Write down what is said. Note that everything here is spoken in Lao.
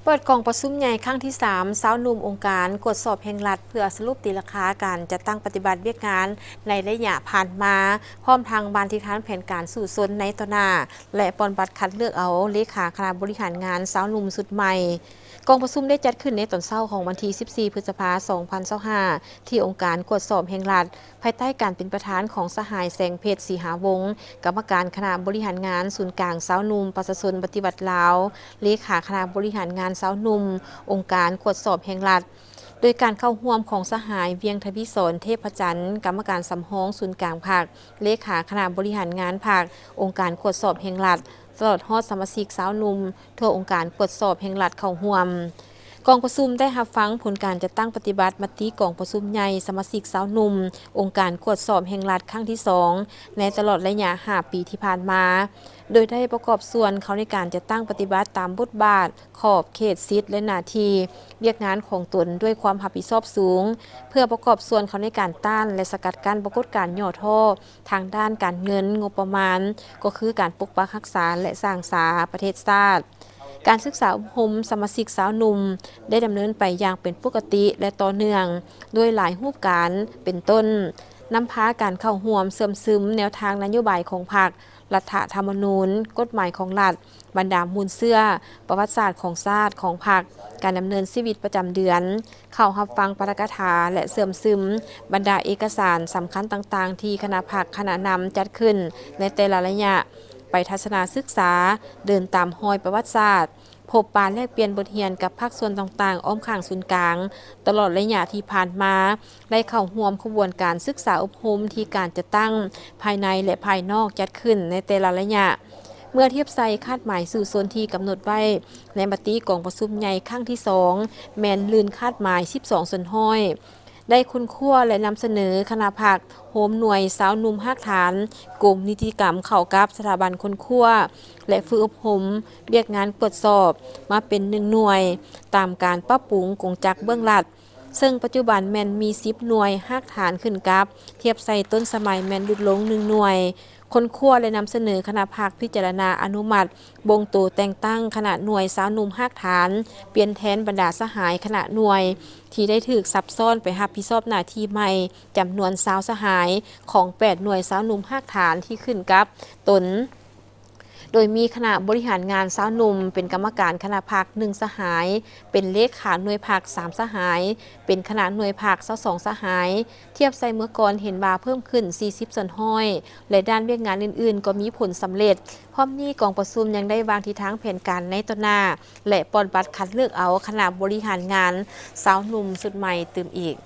ເປີດກອງປະຊຸມໃຫຍ່ຄັ້ງທີສາມ ຊາວໜຸ່ມອົງການກວດສອບແຫ່ງລັດ ເພື່ອສະຫຼຸບຕີລາຄາການຈັດຕັ້ງປະຕິບັດວຽກງານໃນໄລຍະຜ່ານມາ, ພ້ອມທັງວາງທິດທາງແຜນການສູ້ຊົນໃນຕໍ່ໜ້າ ແລະ ປ່ອນບັດຄັດເລືອກເອົາເລຂາຄະນະບໍລິຫານງານຊາວໜຸ່ມຊຸດໃໝ່. ກອງປະຊຸມໄດ້ຈັດຂຶ້ນໃນຕອນເຊົ້າຂອງວັນທີສິບສີ່ ພຶດສະພາ ສອງພັນຊາວຫ້າ ທີ່ອົງການກວດສອບແຫ່ງລັດ ພາຍໃຕ້ການເປັນປະທານຂອງສະຫາຍ ແສງເພັດ ສີຫາວົງ ກຳມະການຄະນະບໍລິຫານງານສູນກາງຊາວໜຸ່ມປະຊາຊົນປະຕິວັດລາວ, ເລຂາຄະນະບໍລິຫານງານຊາວໜຸ່ມ ອົງການກວດສອບແຫ່ງລັດ, ໂດຍການເຂົ້າຮ່ວມຂອງສະຫາຍ ວຽງທະວີສອນ ເທບພະຈັນ ກຳມະການສຳຮອງສູນກາງພັກ, ເລຂາຄະນະບໍລິຫານງານພັກ, ອົງການກວດສອບແຫ່ງລັດ, ຕະຫຼອດຮອດສະມາຊິກຊາວໜຸ່ມ ທົ່ວອົງການກວດສອບແຫ່ງລັດເຂົ້າຮ່ວມ. ກອງປະຊຸມໄດ້ຮັບຟັງຜົນການຈັດຕັ້ງປະຕິບັດມະຕິກອງປະຊຸມໃຫຍ່ສະມາຊິກຊາວໜຸ່ມອົງການກວດສອບແຫ່ງລັດຄັ້ງທີສອງ ໃນຕະຫຼອດໄລຍະຫ້າປີທີ່ຜ່ານມາ, ໂດຍໄດ້ປະກອບສ່ວນເຂົ້າໃນການຈັດຕັ້ງປະຕິບັດຕາມບົດບາດ, ຂອບເຂດສິດ ແລະ ໜ້າທີ່ວຽກງານຂອງຕົນດ້ວຍຄວາມຮັບຜິດຊອບສູງ, ເພື່ອປະກອບສ່ວນເຂົ້າໃນການຕ້ານ ແລະ ສະກັດກັ້ນປາກົດການຫຍໍ້ທໍ້ ທາງດ້ານການເງິນ, ງົບປະມານ, ກໍຄືການປົກປັກຮັກສາ ແລະ ສ້າງສາປະເທດຊາດ. ການສຶກສາອົບຮົມສະມາຊິກຊາວໜຸ່ມ ໄດ້ດຳເນີນໄປຢ່າງເປັນປົກກະຕິ ແລະ ຕໍ່ເນື່ອງ ດ້ວຍຫຼາຍຮູບການ ເປັນຕົ້ນ ນຳພາການເຂົ້າຮ່ວມເຊື່ອມຊຶມແນວທາງນະໂຍບາຍຂອງພັກ, ລັດຖະທຳມະນູນ, ກົດໝາຍຂອງລັດ, ບັນດາມູນເຊື້ອ, ປະຫວັດສາດຂອງຊາດ, ຂອງພັກ, ການດຳເນີນຊີວິດປະຈຳເດືອນ, ເຂົ້າຮັບຟັງປາຖະກະຖາ ແລະ ເຊື່ອມຊຶມບັນດາເອກະສານສຳຄັນຕ່າງໆ ທີ່ຄະນະພັກ, ຄະນະນຳຈັດຂຶ້ນໃນແຕ່ລະໄລຍະ, ໄປທັດສະນະສຶກສາ, ເດີນຕາມຮອຍປະຫວັດສາດ, ພົບປະແລກປ່ຽນບົດຮຽນກັບພາກສ່ວນຕ່າງໆອ້ອມຂ້າງສູນກາງ. ຕະຫຼອດໄລຍະທີ່ຜ່ານມາ ໄດ້ເຂົ້າຮ່ວມຂະບວນການສຶກສາອົບຮົມທີ່ການຈັດຕັ້ງພາຍໃນ ແລະ ພາຍນອກຈັດຂຶ້ນໃນແຕ່ລະໄລຍະ. ເມື່ອທຽບໃສ່ຄາດໝາຍສູ້ຊົນທີ່ກຳນົດໄວ້ໃນມະຕິກອງປະຊຸມໃຫຍ່ຄັ້ງທີສອງ ແມ່ນລື່ນຄາດໝາຍສິບສອງສ່ວນຮ້ອຍ, ໄດ້ຄົ້ນຄວ້າ ແລະ ນຳສະເໜີຄະນະພັກໂຮມໜ່ວຍຊາວໜຸ່ມຮາກຖານ ກົມນິຕິກຳເຂົ້າກັບສະຖາບັນຄົ້ນຄວ້າ ແລະ ຝຶກອົບຮົມວຽກງານກວດສອບມາເປັນໜຶ່ງໜ່ວຍ ຕາມການປັບປຸງກົງຈັກເບື້ອງລັດ. ເຊິ່ງປັດຈຸບັນແມ່ນມີສິບໜ່ວຍຮາກຖານຂຶ້ນກັບ, ທຽບໃສ່ຕົ້ນສະໄໝແມ່ນຫຼຸດລົງໜຶ່ງໜ່ວຍ. ຄົ້ນຄວ້າ ແລະ ນຳສະເໜີຄະນະພັກພິຈາລະນາອະນຸມັດບົ່ງໂຕແຕ່ງຕັ້ງຄະນະໜ່ວຍຊາວໜຸ່ມຮາກຖານ, ປ່ຽນແທນບັນດາສະຫາຍຄະນະໜ່ວຍທີ່ໄດ້ຖືກສັບຊ້ອນໄປຮັບຜິດຊອບໜ້າທີ່ໃໝ່ ຈຳນວນຊາວສະຫາຍ ຂອງແປດໜ່ວຍຊາວໜຸ່ມຮາກຖານທີ່ຂຶ້ນກັບຕົນ. ໂດຍມີຄະນະບໍລິຫານງານຊາວໜຸ່ມເປັນກຳມະການຄະນະພັກໜຶ່ງສະຫາຍ, ເປັນເລຂາໜ່ວຍພັກສາມສະຫາຍ, ເປັນຄະນະໜ່ວຍພັກຊາວສອງສະຫາຍ, ທຽບໃສ່ເມື່ອກ່ອນເຫັນວ່າເພີ່ມຂຶ້ນສີ່ສິບສ່ວນຮ້ອຍ ແລະ ດ້ານວຽກງານອື່ນໆກໍມີຜົນສຳເລັດ. ພ້ອມນີ້ກອງປະຊຸມຍັງໄດ້ວາງທິດທາງແຜນການໃນຕໍ່ໜ້າ ແລະ ປ່ອນບັດຄັດເລືອກເອົາຄະນະບໍລິຫານງານຊາວໜຸ່ມຊຸດໃໝ່ຕື່ມອີກ.